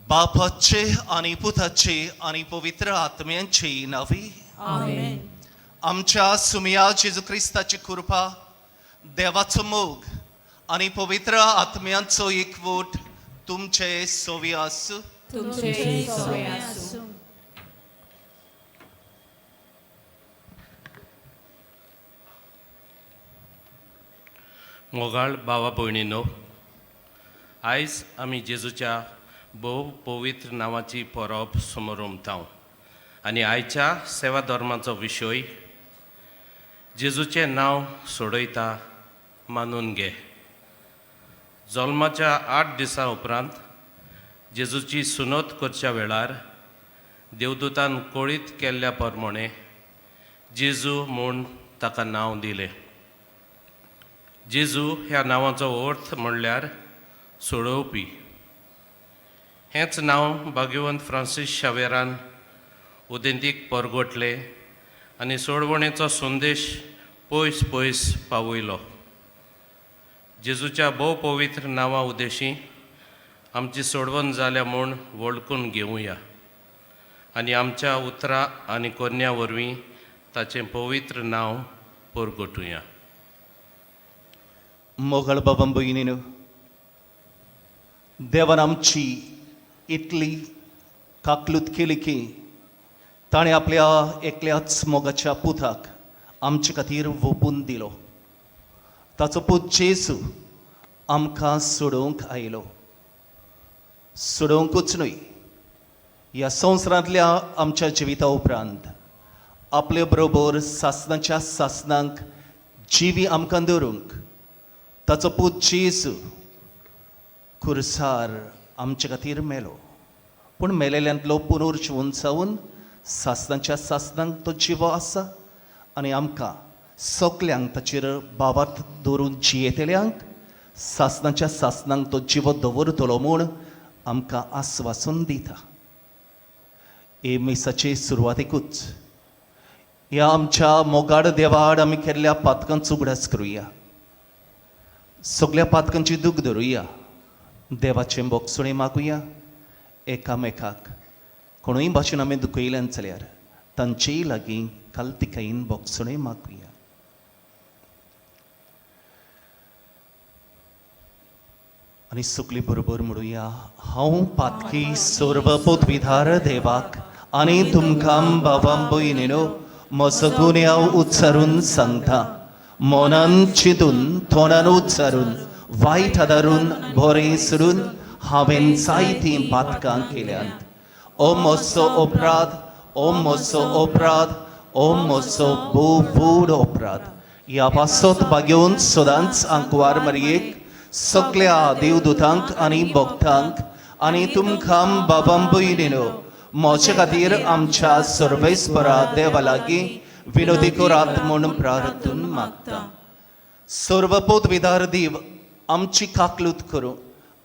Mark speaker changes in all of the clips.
Speaker 1: बापाचे आनी पुताचे आनी पवित्र आत्म्यांचे नांवी
Speaker 2: आमेन.
Speaker 1: आमच्या सुमया जेजू क्रिस्ताची कृपा, देवाचो मोग आनी पवित्र आत्म्यांचो एकवट तुमचे सोवी आसूं.
Speaker 2: तुमचे सोय आसूं.
Speaker 3: मोगाळ भावा भयणीनो, आयज आमी जेजूच्या भोव पवित्र नांवाची परब समरमतांव आनी आयच्या सेवा धर्माचो विशय जेजूचें नांव सोडयता मानून घे. जल्माच्या 8 दिसां उपरांत जेजूची सुनत करच्या वेळार देवदूतान कळीत केल्ल्या प्रमाणे जेजू म्हूण ताका नांव दिलें. जेजू ह्या नांवाचो अर्थ म्हणल्यार सोडोवपी. हेंच नांव भाग्यवंत फ्रांसीस शावेरान उदेंतीक परगटलें आनी सोडवणेचो संदेश पयस पयस पावयलो. जेजूच्या भोव पवित्र नांवा उदेशी आमची सोडवण जाल्या म्हूण वळखून घेवया आनी आमच्या उतरां आनी कोन्या वरवीं ताचें पवित्र नांव परगटुया.
Speaker 1: मोगाळ बाबा भयणीनो, देवान आमची इतली काकलूत केली की ताणें आपल्या एकल्याच मोगाच्या पुताक आमचे खातीर वोपून दिलो. ताचो पूत जेजू आमकां सोडोवंक आयलो. सोडोवंकूच न्हय, ह्या संवसारांतल्या आमच्या जिविता उपरांत आपले बरोबर सासणाच्या सासणांक जिवी आमकां दवरूंक ताचो पूत जेजू खुरसार आमचे खातीर मेलो. पूण मेलेल्यांतलो पुनर्जिवन जावन सासणाच्या सासणांक तो जिवो आसा आनी आमकां सगल्यांक ताचेर भावार्थ दवरून जियेतल्यांक सासणाच्या सासणांक तो जिवो दवरतलो म्हूण आमकां आस्वासन दिता. हे मिसाचे सुरवातेकूच ह्या आमच्या मोगाड देवाड आमी केल्ल्या पातकांचो उगडास करुया. सगल्या पातकांची दूख धरुया. देवाचें बोगसुणें मागुया. एकामेकाक कोणूय भाशेन आमी दुखयल्यान जाल्यार तांचेय लागीं कालतिकायेन बोगसुणें मागुया. आनी सगलीं बरोबर म्हणुया, हांव पातकी सर्व पदवीधार देवाक आनी तुमकां बाबां भयणीनो म्हजो गुन्यांव उच्चारून सांगता. मनान चिंतून, तोंडान उच्चारून, वायट आदारून, बरें सोडून हांवें जायतीं पातकां केल्यांत. ओ म्हजो अपराध, ओ म्हजो अपराध, ओ म्हजो भोव व्हड अपराध. ह्या पासत भाग्योवन सदांच आंकवार मारयेक, सगल्या देवदूतांक आनी भक्तांक आनी तुमकां बाबां भयणीनो म्हजे खातीर आमच्या सर्वेस्परा देवा लागीं विनोदी करात म्हूण प्रार्थून मागता. सर्व पदवीधार देव आमची काकलूत करूं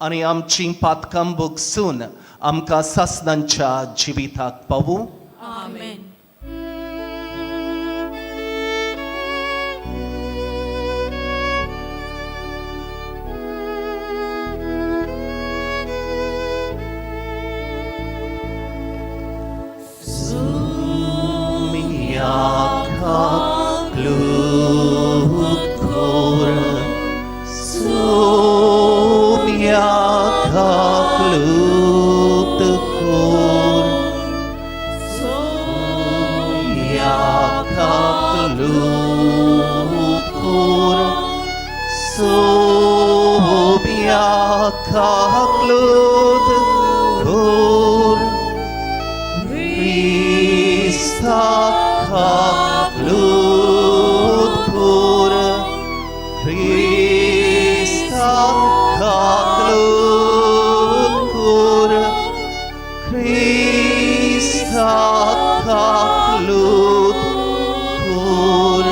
Speaker 1: आनी आमची पातकां भोगसून आमकां सासणांच्या जिविताक पावूं.
Speaker 2: आमेन.
Speaker 1: Krista kalut kur, Krista kalut kur,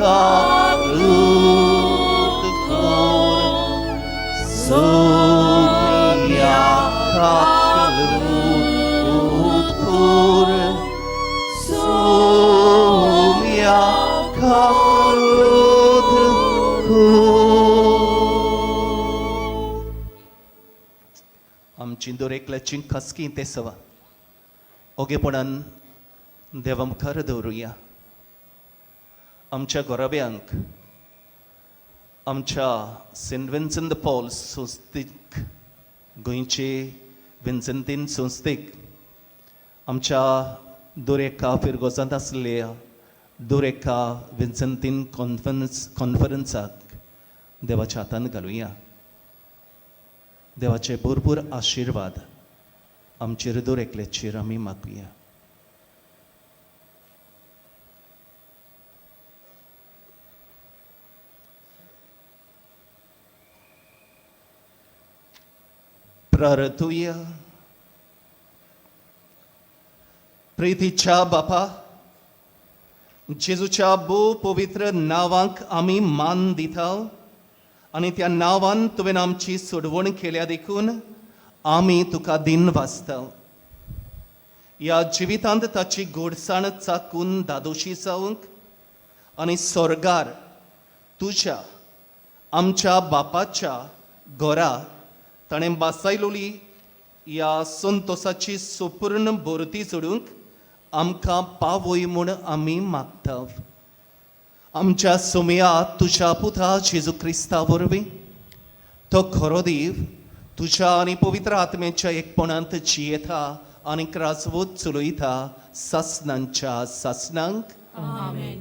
Speaker 1: काकलूत कोर, सोम्या काकलूत कोर, सोम्या काकलूत कोर. आमची दरेकल्याची खासगी ते सवा ओगेपणान देवा मुखार दवरुया. आमच्या गोराब्यांक, आमच्या सेंट विन्संट the Paul संस्थेक, गोंयचे विन्सेंतीन संस्थेक, आमच्या दर एका फिरगोजांत आसलेल्या दर एका विन्सेंतीन कॉन्फरन्साक देवाच्या हातान घालुया. देवाचे भरपूर आशिर्वाद आमचेर दर एकल्याचेर आमी मागुया. प्रार्थुया. प्रितीच्या बापा, जेजूच्या भोव पवित्र नांवाक आमी मान दिता आनी त्या नांवान तुवें आमची सोडवण केल्या देखून आमी तुका दिन वाचता. ह्या जिवितांत ताची गोडसाण चाकून दादोशी जावंक आनी स्वर्गार तुज्या आमच्या बापाच्या घरा ताणें बासायलोली ह्या संतोसाची सुपूर्ण भरती चडूंक आमकां पावय म्हूण आमी मागता. आमच्या सोमया तुज्या पुता जेजू क्रिस्ता वरवीं, तो खरो देव तुज्या आनी पवित्र आत्म्याच्या एकपणांत जियेता आनी क्रासवत चलयता सासनांच्या सासनांक.
Speaker 2: आमेन.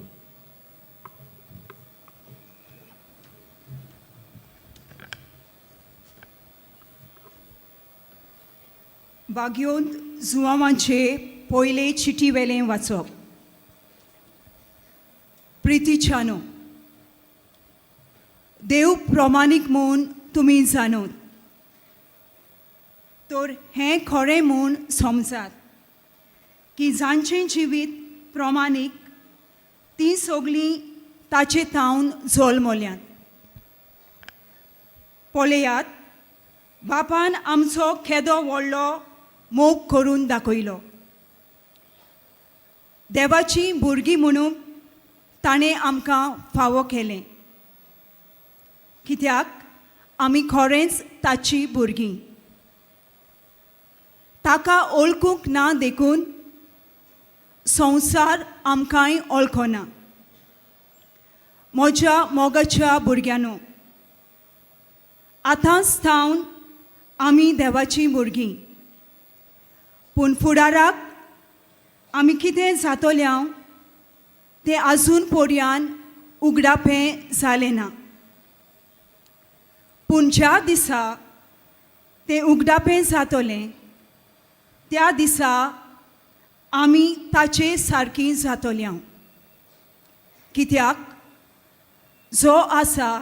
Speaker 4: बागयोंत जुवांवांचे पयले चिटी वेलें वाचप. प्रितीच्यानो, देव प्रमाणीक म्हूण तुमी जाणूत तर हें खरें म्हूण समजात की जांचें जिवीत प्रमाणीक तीं सगळीं ताचे थावन जल्मल्यांत. पळयात, बापान आमचो केदो व्हडलो मोग करून दाखयलो. देवाचीं भुरगीं म्हणून ताणें आमकां फावो केलें, कित्याक आमी खरेंच ताची भुरगीं. ताका वळखूंक ना देखून संवसार आमकांय वळखना. म्हज्या मोगाच्या भुरग्यांनो, आतांच थावन आमी देवाचीं भुरगीं, पूण फुडाराक आमी कितें जातोल्या तें आजून पर्यान उगडापें जालें ना. पूण ज्या दिसा तें उगडापें जातलें त्या दिसा आमी ताचे सारकीं जातोल्या, कित्याक जो आसा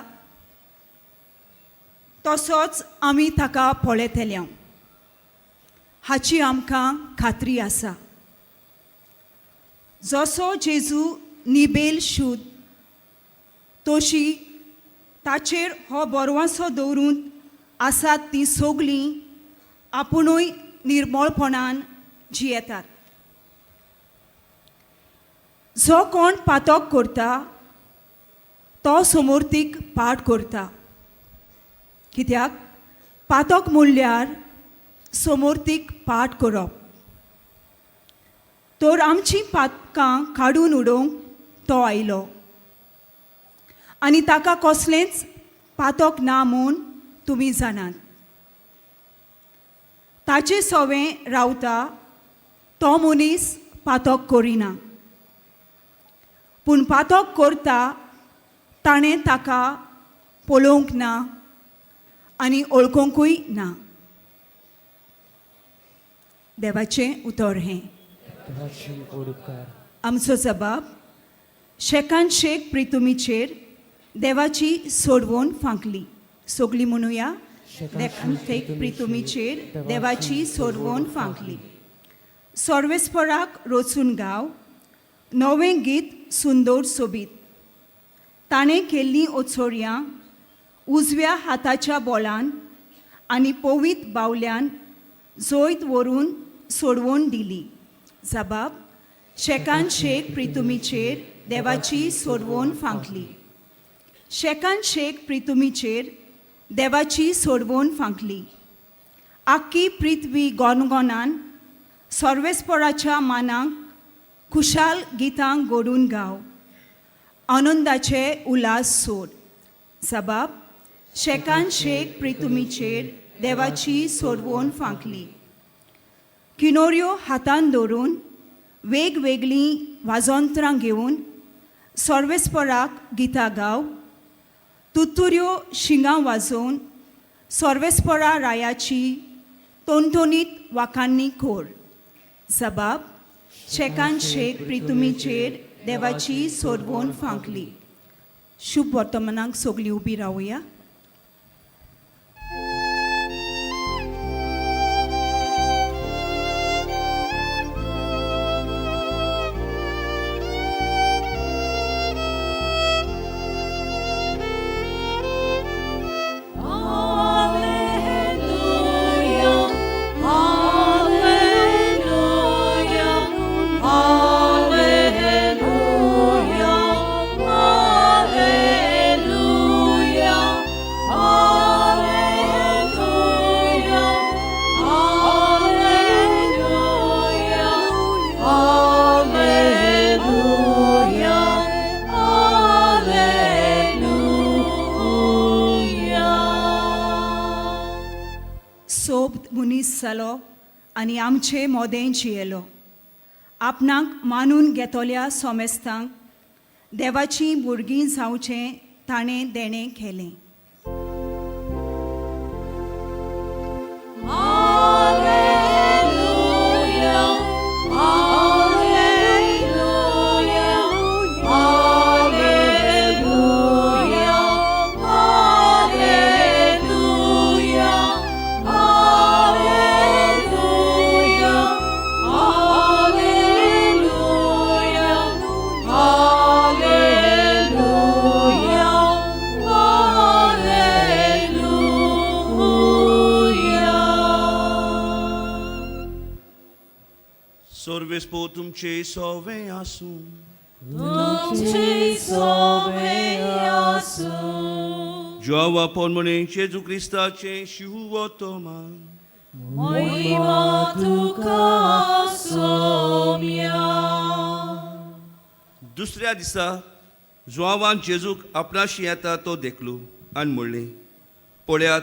Speaker 4: तसोच आमी ताका पळयतल्या हाची आमकां खात्री आसा. जसो जेजू निबेल शुद्ध तशी ताचेर हो बरवासो दवरून आसात तीं सगळीं आपुणूय निर्मळपणान जियेतात. जो कोण पातक करता तो समोर्तीक पाठ करता, कित्याक पातक म्हणल्यार समोर्तीक पाठ करप. तर आमचीं पातकां काडून उडोवंक तो आयलो आनी ताका कसलेंच पातक ना म्हूण तुमी जाणात. ताचे सवें रावता तो मनीस पातक करिना, पूण पातक करता ताणें ताका पळोवंक ना आनी वळखुंकूय ना. देवाचें उतर हें.
Speaker 5: देवाची ओडकार.
Speaker 4: आमचो जबाब शेकान शेक प्रितुमीचेर देवाची सोडवण फांकली. सगळीं म्हणुया, शेकान शेक प्रितुमीचेर देवाची सोडवण फांकली. सर्वेस्पराक रोचून गाव नवें गीत सुंदर सोबीत. ताणें केल्लीं ओचोरयां उजव्या हाताच्या बोलान आनी पवीत बावल्यान जैत व्हरून सोडवून दिली. जबाब शेकान शेक प्रितुमीचेर देवाची सोडवण फांकली. शेकान शेक प्रितुमीचेर देवाची सोडवण फांकली. आख्खी पृथ्वी गोनगोनान सर्वेस्पराच्या मानाक खुशाल गितां गोडून गाव, आनंदाचे उल्हास सोड. जबाब शेकान शेक प्रितुमीचेर देवाची सोडवण फांकली. किनोऱ्यो हातान धरून वेगवेगळीं वाजंत्रां घेवन सर्वेस्पराक गितां गाव, तुतुऱ्यो शिंगां वाजोवन सर्वेस्परा रायाची टोनटोनीत वाखांनी खोर. जबाब शेकान शेक प्रितुमीचेर देवाची सोडवण फांकली. शुभ वर्तमानाक सगळीं उबी रावया.
Speaker 2: Alleluia, Alleluia, Alleluia, Alleluia, Alleluia, Alleluia, Alleluia, Alleluia.
Speaker 4: सोब मनीस जालो आनी आमचे मोदें जियेलो. आपणाक मानून घेतल्या सोमेस्तांक देवाचीं भुरगीं जावचें ताणें देणें केलें.
Speaker 2: Alleluia, Alleluia, Alleluia, Alleluia, Alleluia, Alleluia, Alleluia, Alleluia.
Speaker 6: सर्वेस्पो तुमचे सोवे आसूं.
Speaker 2: तुमचे सोवे आसूं.
Speaker 6: ज्वावा पोनमणे जेजू क्रिस्ताचें शिवतोमान.
Speaker 2: मोहिमा तुका सोम्या.
Speaker 6: दुसऱ्या दिसा जुआवान जेजूक आपणाशी येता तो देखलो आनी म्हणलें, पळयात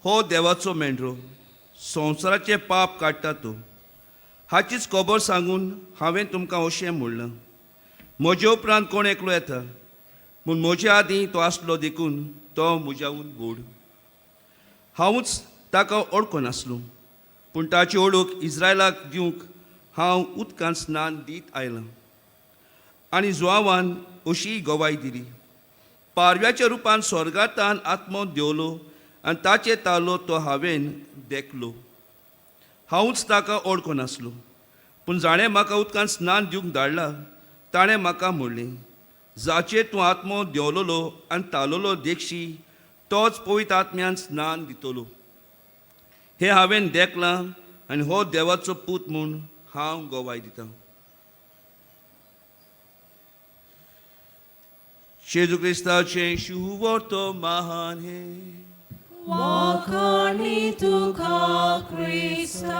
Speaker 6: हो देवाचो मेंढरो, संवसाराचें पाप काडटा तो. हाचीच खबर सांगून हांवें तुमकां अशें म्हणलां, म्हजे उपरांत कोण एकलो येता, पूण म्हजे आदीं तो आसलो देखून तो म्हज्याहून व्हड. हांवूच ताका ओळखनासलो, पूण ताची ओळख इस्रायलाक दिवंक हांव उदकांत स्नान दीत आयलां. आनी जुआवान अशी गवाय दिली, पारव्याच्या रुपान स्वर्गांतान आत्मो देंवलो आनी ताचे तालो तो हांवें देखलो. हांवूच ताका ओळखनासलो, पूण जाणें म्हाका उदकांत स्नान दिवंक धाडला ताणें म्हाका म्हणलें, जाचेर तूं आत्मो देंवलोलो आनी तालोलो देखशी तोच पवित्र आत्म्यान स्नान दितलो. हें हांवें देखलां आनी हो देवाचो पूत म्हूण हांव गवाय दितां. जेजू क्रिस्ताचें शुवर्तमान हें.
Speaker 2: वाखाणी तुका क्रिस्ता.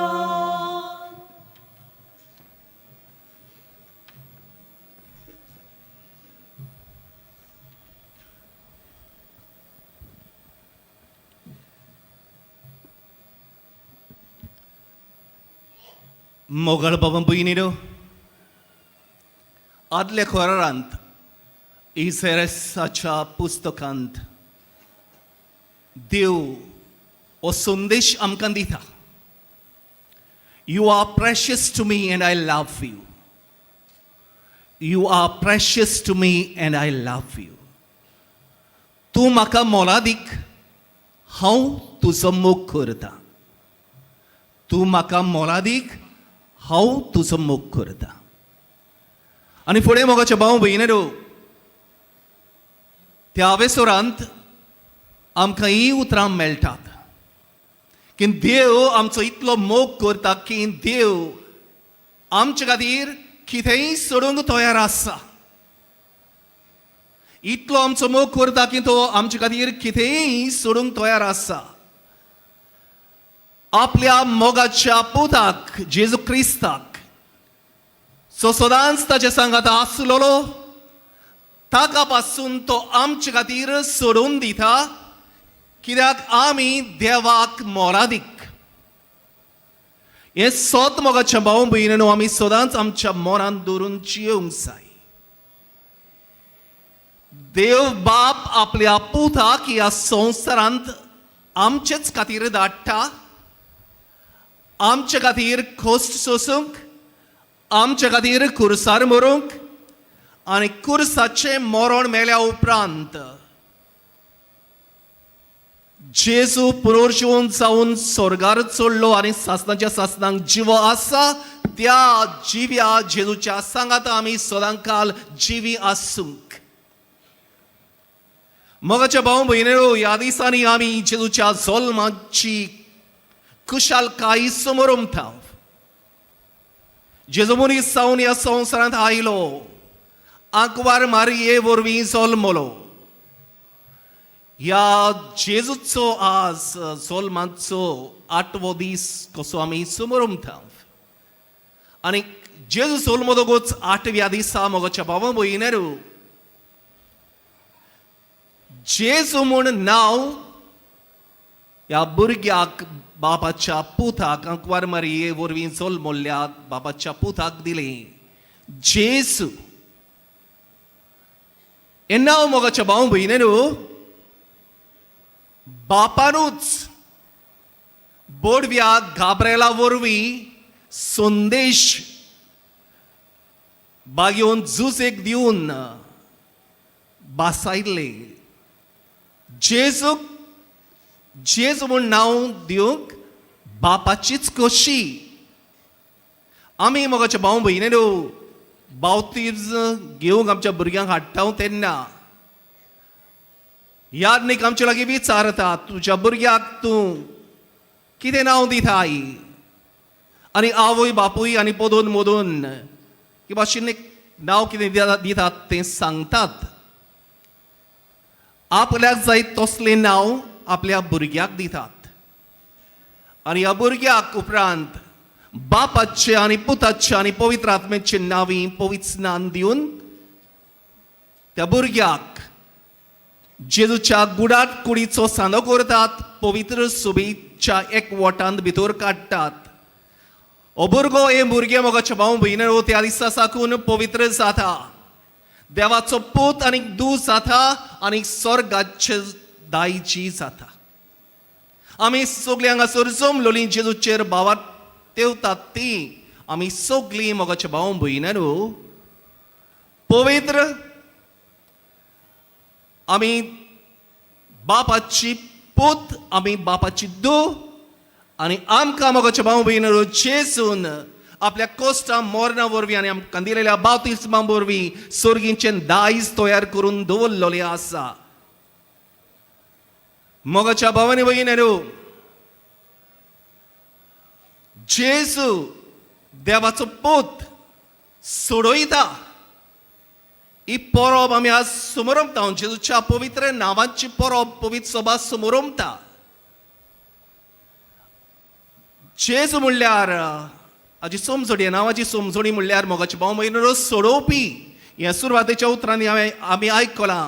Speaker 1: मोगाळ बाबा भयणीनो, आदल्या खोरारांत इसेरेसाच्या पुस्तकांत देव हो संदेश आमकां दिता. You are precious to me and I love you. You are precious to me and I love you. तूं म्हाका मोलादीक, हांव तुजो मोग करतां. तूं म्हाका मोलादीक, हांव तुजो मोग करतां. आनी फुडें मोगाच्या भाव भयणीनो, त्या वेसोरांत आमकां हीं उतरां मेळटात की देव आमचो इतलो मोग करता की देव आमचे खातीर कितेंय सोडूंक तयार आसा. इतलो आमचो मोग करता की तो आमचे खातीर कितेंय सोडूंक तयार आसा. आपल्या मोगाच्या पुताक जेजू क्रिस्ताक सो सदांच ताचे सांगात आसलेलो ताका पासून तो आमचे खातीर सोडून दिता कित्याक आमी देवाक मोरादीक. हें सत मोगाच्या भाव भयणीनो आमी सदांच आमच्या मनांत दवरून जियोंक जाय. देव बाप आपल्या पुताक ह्या संवसारांत आमचेच खातीर धाडटा, आमचे खातीर खोस्ट सोसूंक, आमचे खातीर कुर्सार मरूंक आनी कुर्साचें मरण मेल्या उपरांत जेजू पुनर्जिवन जावन स्वर्गार चडलो आनी सासणाच्या सासणांक जिवो आसा. त्या जिव्या जेजूच्या सांगाता आमी सदांकाल जिवी आसूंक. मोगाच्या भाव भयणीनो, ह्या दिसांनी आमी जेजूच्या जल्माची खुशालकाय समोरमता. जेजू मनीस जावन ह्या संवसारांत आयलो, आंकवार मारये वरवीं जल्मलो. ह्या जेजूचो आज जल्माचो आठवो दीस कसो आमी समोरमता. आनी जेजू जल्मतकूच आठव्या दिसा मोगाच्या भावा भयणीनो जेजू म्हूण नांव ह्या भुरग्याक बापाच्या पुताक आंकवार मारये वरवीं जल्मल्ल्या बापाच्या पुताक दिलें जेजू. हें नांव मोगाच्या भाव भयणीनो बापानूच बोडव्या गाब्रेला वरवीं संदेश बागेवन जुजेक दिवन बासायल्ले. जेजूक जेजू म्हूण नांव दिवंक बापाचीच खोशी. आमी मोगाच्या भाव भयणीनो बावतीज घेवंक आमच्या भुरग्यांक हाडटा तेन्ना यादनीक आमचे लागीं विचारता, तुज्या भुरग्याक तूं कितें नांव दिताय? आनी आवय बापूय आनी पदून मदून की भाशेन एक नांव कितें दितात तें सांगतात. आपल्याक जाय तसलें नांव आपल्या भुरग्याक दितात. आनी ह्या भुरग्याक उपरांत बापाचें आनी पुताचें आनी पवित्र आत्म्याचें नांवी पवित्र स्नान दिवन त्या भुरग्याक जेजूच्या गुडात कुडीचो सांदो करतात, पवित्र सुबेच्या एक वटांत भितर काडटात. हो भुरगो हे भुरगें मोगाच्या भाव भयणीनो त्या दिसा साकून पवित्र जाता, देवाचो पूत आनी दूत जाता आनी स्वर्गाचे दायजी जाता. आमी सगलीं हांगासर जमलोलीं जेजूचेर भावात तेवतात ती आमी सगलीं मोगाच्या भाव भयणीनो पवित्र. आमी बापाची पूत, आमी बापाची दू आनी आमकां मोगाच्या भाव भयणीनो जेजून आपल्या कोश्टा मोरना वरवीं आनी आमकां दिलेल्या बाप्तिस्मा वरवीं सोर्गींचें दायज तयार करून दवरलेलें आसा. मोगाच्या भावानी भयणीनो जेजू देवाचो पूत सोडयता. ही परब आमी आज समोरमता, जेजूच्या पवित्र नांवाची परब पवित्र सभा समोरमता. जेजू म्हणल्यार हाजी समजणी, नांवाची समजणी म्हणल्यार मोगाचे भाव भयणीनो सोडोवपी. हें सुरवातेच्या उतरांनी आमी आयकलां.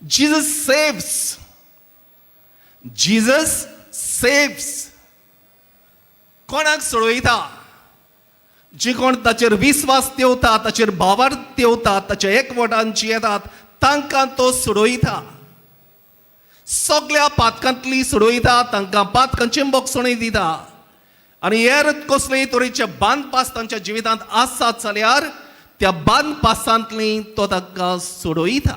Speaker 1: Jesus saves, Jesus saves. कोणाक सोडयता? जी कोण ताचेर विस्वास तेवता, ताचेर भावार्थ तेवता, ताच्या एकवटान जियेतात तांकां तो सोडयता. सगल्या पातकांतली सोडयता, तांकां पातकांची बोगसणी दिता. आनी हेर कसलेय तरेचे बांदपास तांच्या जिवितांत आसात जाल्यार त्या बांदपासांतली तो तांकां सोडयता.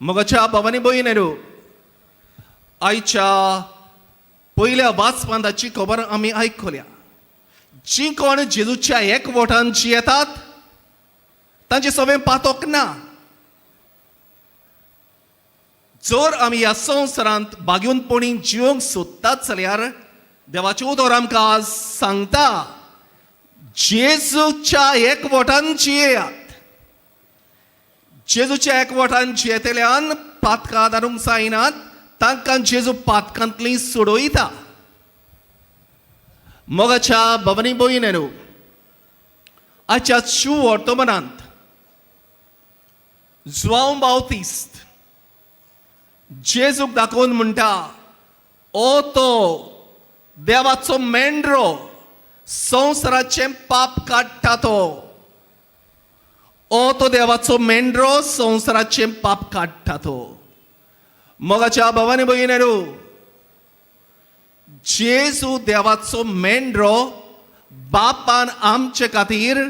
Speaker 1: मोगाच्या भावानी भयणीनो आयच्या पयल्या वाचपांत हाची खबर आमी आयकल्या. जी कोण जेजूच्या एकवटान जियेतात तांचे सगळें पातोक ना. जर आमी ह्या संवसारांत भाग्यवंतपणी जिवंक सोदतात जाल्यार देवाचें उतर आमकां आज सांगता, जेजूच्या एकवटान जियेयात. जेजूच्या एकवटान जियेतल्यान पातकां धाडूंक जायनात, तांकां जेजू पातकांतली सोडयता. मोगाच्या भवनी भयणींनो, आजच्या शू वर्तमानांत जुआंव बावतीस्त जेजूक दाखोवन म्हणटा, ओ तो देवाचो मेंढरो, संवसाराचें पाप काडटा तो. ओ तो देवाचो मेंढरो, संवसाराचें पाप काडटा तो. मोगाच्या भवानी भयणींनो, जेजू देवाचो मेंढरो बापान आमचे खातीर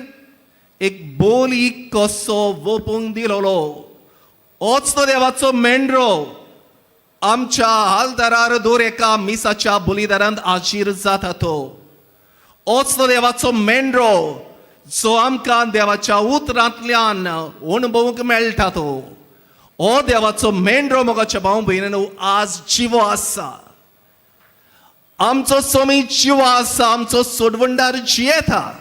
Speaker 1: एक बोली कसो वोपूंक दिलोलो. होच तो देवाचो मेंढरो आमच्या हालदारार दर एका मिसाच्या बलिदारांत हाजीर जाता तो. होच तो देवाचो मेंढरो जो आमकां देवाच्या उतरांतल्यान अणभवूंक मेळटा तो. हो देवाचो मेंढरो, मोगाच्या भाव भयणींनो, आज जिवो आसा. आमचो सोमी जिवो आसा, आमचो सोडवणदार जियेता.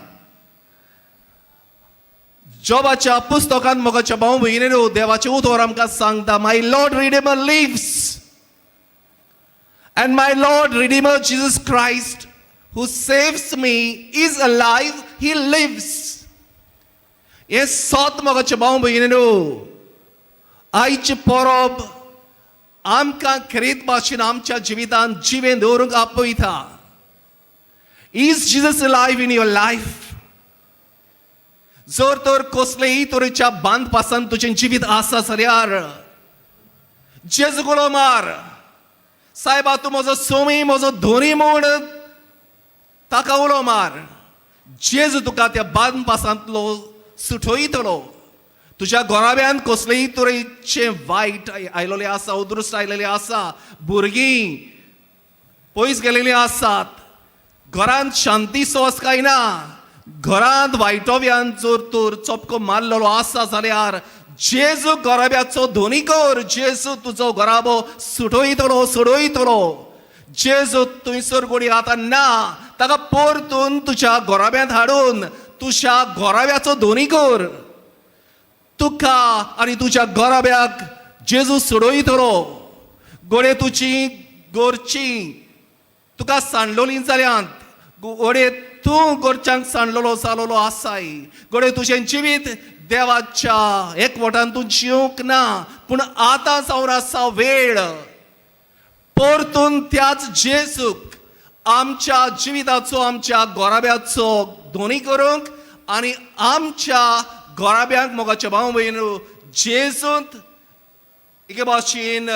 Speaker 1: जोबाच्या पुस्तकांत, मोगाच्या भाव भयणींनो, देवाचें उतर आमकां सांगता, "My Lord Redeemer lives and my Lord Redeemer Jesus Christ who saves me is alive, he lives." हें सत, मोगाचे भाव भयणींनो, आयची परब आमकां खेरीत भाशेन आमच्या जिवितांत जिवें दवरूंक आपयता. Is Jesus alive in your life? जर तर कसलेय तरेच्या बांदपासान तुजें जिवीत आसा जाल्यार जेजू उलो मार. सायबा, तूं म्हजो सोमी, म्हजो धनी म्हूण ताका उलो मार. जेजू तुका त्या बांदपासांतलो सुटयतलो. तुज्या घराब्यान कसलेय तरेचें वायट आयलेलें आसा, अदृश्ट आयलेलें आसा, भुरगीं पयस गेलेलीं आसात, घरांत शांती सोस काय ना, घरांत वायटोव्यान जर तर चपको मारलेलो आसा जाल्यार जेजू घराब्याचो धनी कर. जेजू तुजो घराबो सुटयतलो, सोडयतलो. जेजू थंयसर घोडी आतां ना, ताका परतून तुज्या घराब्यांत हाडून तुज्या घराब्याचो धनी कर. तुका आनी तुज्या घराब्याक जेजू सोडयतलो. घडये तुजी घरची तुका सांडलोली जाल्यात, घडये तूं घरच्यांक सांडलेलो जालोलो आसाय, घडये तुजें जिवीत देवाच्या एकवटान तूं जिवंक ना, पूण आतां जावन आसा वेळ परतून त्याच जेजूक आमच्या जिविताचो, आमच्या घराब्याचो धनी करूंक आनी आमच्या घराब्यांक, मोगाच्या भाव भयण, जेजूंत एके भाशेन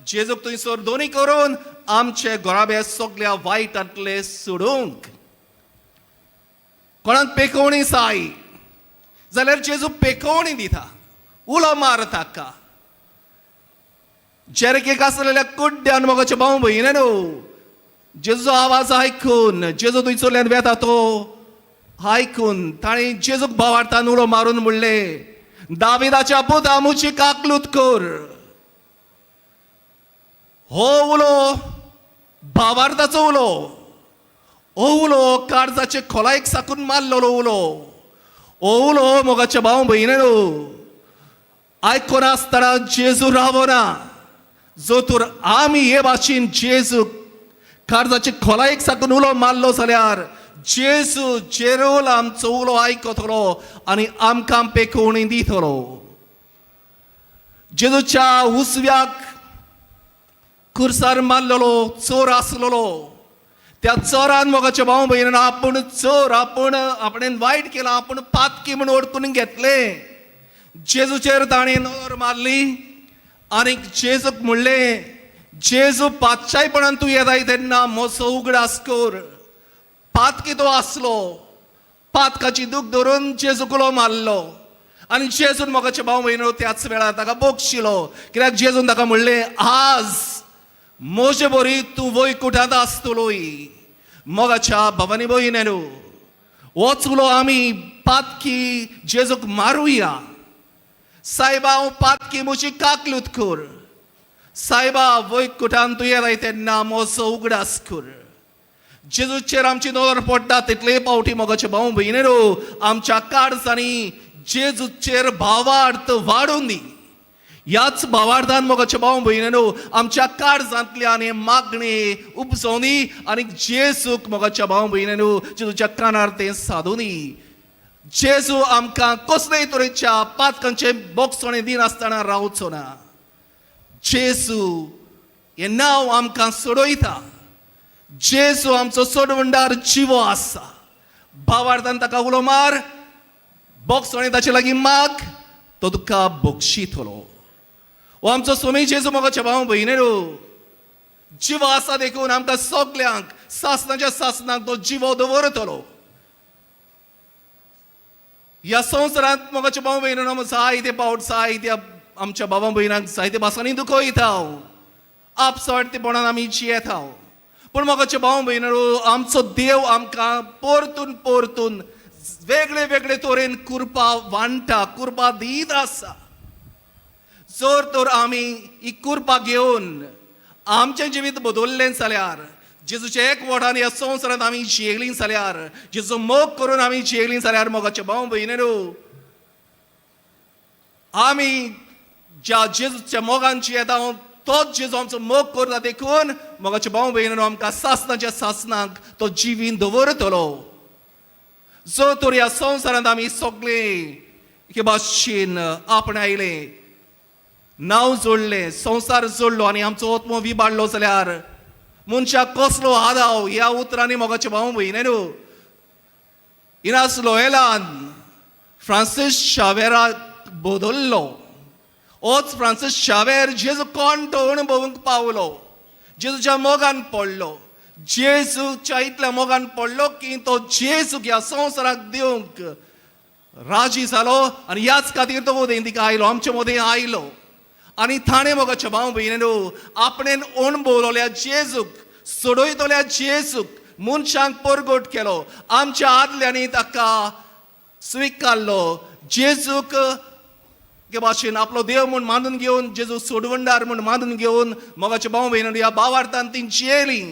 Speaker 1: जेजूक थंयसर धनी करून आमचे घराबे सगल्या वायटांतले सोडूंक. कोणाक पेकोवणी जाय जाल्यार जेजू पेकोवणी दिता. उलो मार ताका. जेरकेक आसलेल्या कुड्ड्यान, मोगाचे भाव भयणीनो, जेजूचो आवाज आयकून, जेजू थंयसरल्यान वेता तो आयकून ताणें जेजूक बोवाळतान उलो मारून म्हणलें, "दाविदाच्या पुता, मुची काकलूत कर." हो उलो भावार्थाचो उलो. हो उलो काळजाचे खोलायेक साकून मारलेलो उलो. हो उलो, मोगाच्या भाव भयणीनो, आयकून आसतना जेजू रावना. जो तर आमी हे भाशेन जेजू काळजाचे खोलायेक साकून उलो मारलो जाल्यार जेजू जेरोल आमचो उलो आयकतलो आनी आमकां पेकोवणी दितलो. जेजूच्या उजव्याक खुर्सार मारलेलो चोर आसलेलो. त्या चोरान, मोगाच्या भाव भयणीन, आपूण चोर, आपूण आपणेन वायट केलां, आपूण पातकी म्हूण वळखून घेतलें. जेजूचेर ताणें नदर मारली आनी जेजूक म्हणलें, "जेजू, पातशायपणान तूं येताय तेन्ना म्हजो उगडास कर." पातकी तो आसलो. पातकाची दूख धरून जेजूक उलो मारलो आनी जेजून, मोगाचे भाव भयणो, त्याच वेळार ताका बक्षिलो, कित्याक जेजून ताका म्हणलें, "आज म्हजे बरी तूं वैकुठांत आसतलोय." मोगाच्या भवानी भयणीनो, होच उलो आमी पातकी जेजूक मारुया. "सायबा, हांव पातकी, म्हजी काकलूत कर.
Speaker 6: सायबा वैकुटान तूं येताय तेन्ना म्हजो उगडास कर. जेजूचेर आमची नदर पडटा तितले पावटी मोगाचे भाव भयणीनो आमच्या काळजांनी जेजूचेर भावार्थ वाडून दी. ह्याच भावार्थान मोगाचे भाव भयणीनो आमच्या काळजांतल्यान हें मागणें उपजोवनी आनी जेजूक मोगाच्या भाव भयणीनो जेजूच्या कानार तें सादोनी. जेजू आमकां कसलेय तरेच्या पातकांचें बोगसणें दिनासतना रावचो ना. जेजू हें नांव आमकां सोडयता. जेजू आमचो सोडवणदार जिवो आसा. भावार्थान ताका उलो मार, बोगसणें ताचे लागीं माग, तो तुका बक्षितलो. हो आमचो स्वामी जेजू मोगाच्या भाव भयणीनो जिवो आसा देखून आमकां सगल्यांक सासणाच्या सासणाक तो जिवो दवरतलो. ह्या संवसारांत मोगाच्या भाव भयणीनो जायते पावट जायत्या आमच्या बाबा भयणांक जायते भासांनी दुखयता, आपसवार्थीपणान आमी जियेता. पूण मोगाचे भाव भयणीनो आमचो देव आमकां परतून परतून वेगळे वेगळे तरेन कुरपा वांट्टा, कुरपा दीत आसा. जर तर आमी ही कुरपा घेवन आमचें जिवीत बदल्लें जाल्यार, जेजूच्या एक वटान ह्या संवसारांत आमी जियेलीं जाल्यार, जेजू मोग करून आमी जियेलीं जाल्यार मोगाचे भाव भयणीनो आमी ज्या जेजूच्या मोगान जियेता तोच जेजू आमचो मोग करता देखून मोगाचे भाव भयणीनो आमकां सासणाच्या सासणाक तो जिवीन दवरतलो. जर तर ह्या संवसारांत आमी सगळे एके भाशेन आपणायलें, नांव जोडलें, संवसार जोडलो आनी आमचो आत्मो विबाडलो जाल्यार मनशाक कसलो आदाव ह्या उतरांनी मोगाचे भाव भयणीनो इनास लोयलान फ्रांसीस शावेराक बदल्लो. होच फ्रांसीस शावेर जेजू कोण तो अणभवूंक पावलो, जेजूच्या मोगान पडलो, जेजूच्या इतल्या मोगान पडलो की तो जेजूक ह्या संवसाराक दिवंक राजी जालो आनी ह्याच खातीर तो उदेंतीक आयलो, आमचे मदें आयलो आनी थाणें मोगाच्या भाव भयणीनो आपणेन अणभवलोल्या जेजूक, सोडयतल्या जेजूक मनशांक परगट केलो. आमच्या आदल्यांनी ताका स्विकारलो, जेजूक एके भाशेन आपलो देव म्हूण मानून घेवन, जेजू सोडवणदार म्हूण मानून घेवन मोगाच्या भाव भयणीनो ह्या भावार्थान ती जियेली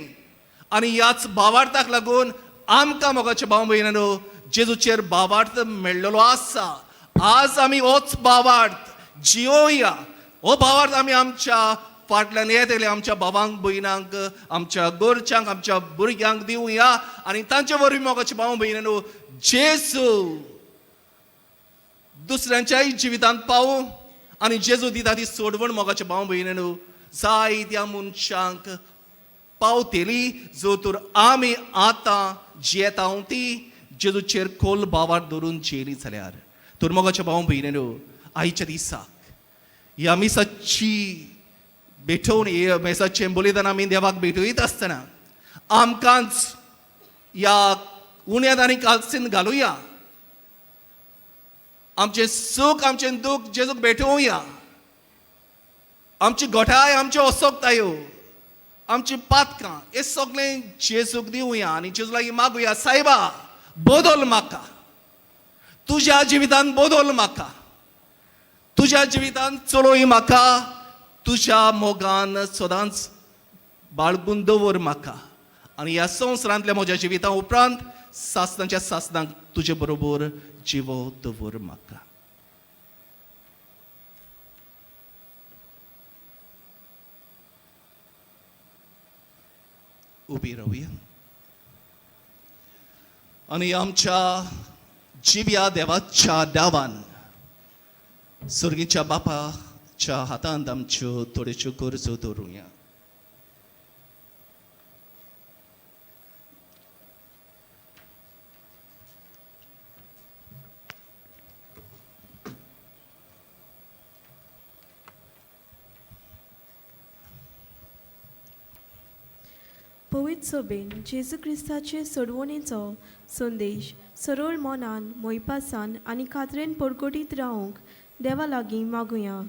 Speaker 6: आनी ह्याच भावार्थाक लागून आमकां मोगाच्या भाव भयणीनो जेजूचेर भावार्थ मेळ्ळलो आसा. आज आमी होच भावार्थ जियोया. हो भावार्थ आमी आमच्या फाटल्यान येतले आमच्या भावांक भयणांक, आमच्या गोरच्यांक, आमच्या भुरग्यांक दिवया आनी तांचे वरवीं मोगाच्या भाव भयणीनो जेजू दुसऱ्यांच्याय जिवितांत पावूं आनी जेजू दिता ती सोडवण मोगाच्या भाव भयणीनो जायत्या मनशांक पावतली. जो तर आमी आतां जियेता ती जेजूचेर खोल भावार्थ धरून जियेली जाल्यार. तर मोगाच्या भाव भयणीनो आयच्या दिसाक ह्या मिसाची भेटवणी, मिसाचें बलिदान आमी देवाक भेटयत आसतना आमकांच ह्या उण्यांत आनी कालसीन घालुया. आमचें सूख आमचें दूख जेजूक भेटोवया. आमची घटाय, आमच्यो असोकतायो, आमची पातकां हें सगळें जेजूक दिवया आनी जेजू लागीं मागुया, सायबा बदल म्हाका, तुज्या जिवितांत बदल म्हाका, तुज्या जिवितांत चलोय म्हाका, तुज्या मोगान सदांच बाळगून दवर म्हाका आनी ह्या संवसारांतल्या म्हज्या जिविता उपरांत सासणाच्या सासणाक तुजे बरोबर जिवो दवर म्हाका. उबी रावया आनी आमच्या जिव्या देवाच्या डावान सुर्गीच्या बापाच्या हातांत आमच्यो थोड्योश्यो गरजो दवरुया.
Speaker 7: पवित्र सोबेन जेजू क्रिस्ताचे सोडवणेचो संदेश सरळ मनान मोयपासान आनी खात्रेन परगटीत रावंक देवा लागीं मागुया.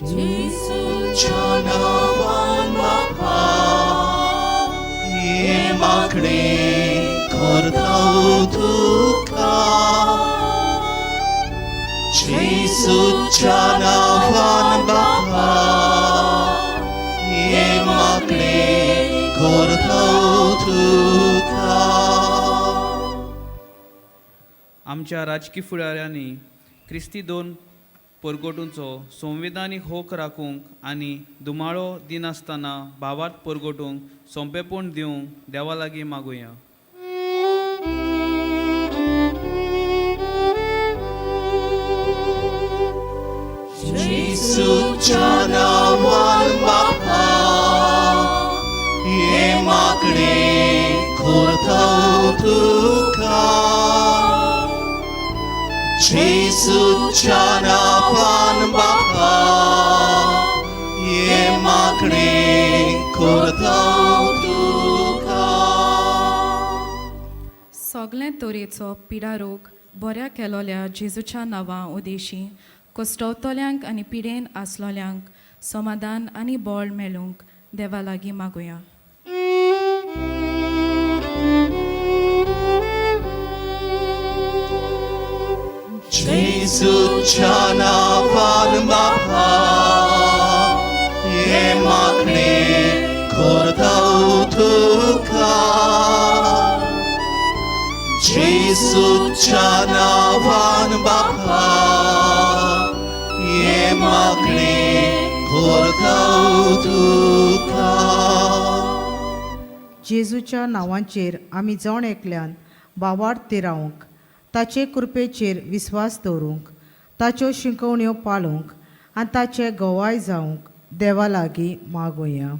Speaker 1: जेजूच्या नांवान बापा हें मागणें करता तुका. जेजूच्या नांवान बापा हे मागणें करता तुका.
Speaker 8: आमच्या राजकी फुडाऱ्यांनी क्रिस्ती दोन परगटूंचो संविधानीक होक राखूंक आनी धुमाळो दिनासतना भावार्थ परगटूंक सोंपेपण दिवंक देवा लागीं मागुया.
Speaker 1: जेजूच्या नांवान बापा हे मागणें करता तुका. जेजूच्या नांवान बापा हे मागणें करता तुका.
Speaker 9: सगळे तरेचो पिडारोग बऱ्या केलोल्या जेजूच्या नांवा उदेशी कश्टवतल्यांक आनी पिडेन आसलोल्यांक समाधान आनी बळ मेळूंक देवा लागीं मागुया.
Speaker 1: जेजूच्या नांवान बापा हे मागणें करता तुका. जेजूच्या नांवान बापा हे मागणें करता तुका.
Speaker 10: जेजूच्या नांवाचेर आमी जण एकल्यान भावार्थ तिरावंक, ताचे कृपेचेर विस्वास दवरूंक, ताच्यो शिकवण्यो पाळूंक आनी ताचे गवाय जावंक देवा लागीं मागुया.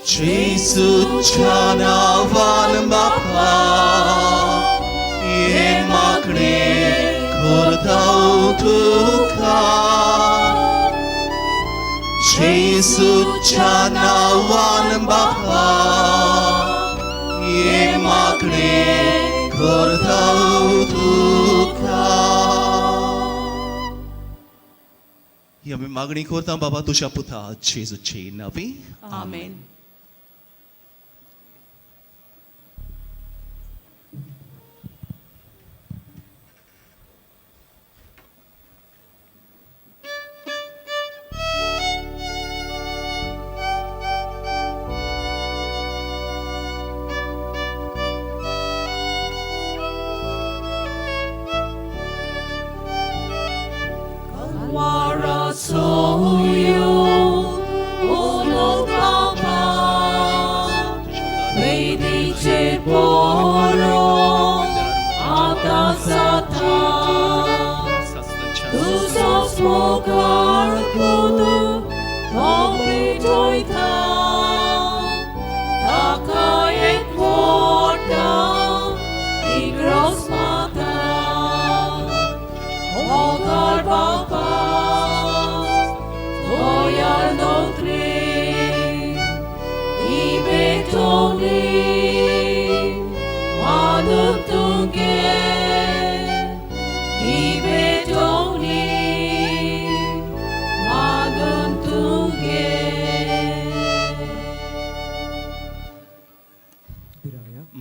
Speaker 1: जेजूच्या नांवान बापा हे मागणें करता तुका. जेजूच्या नांवान बापा हे मागणें करता तुका. ही आमी मागणी करता बाबा तुज्या पुता जेजूचे नांवी.
Speaker 2: आमेन.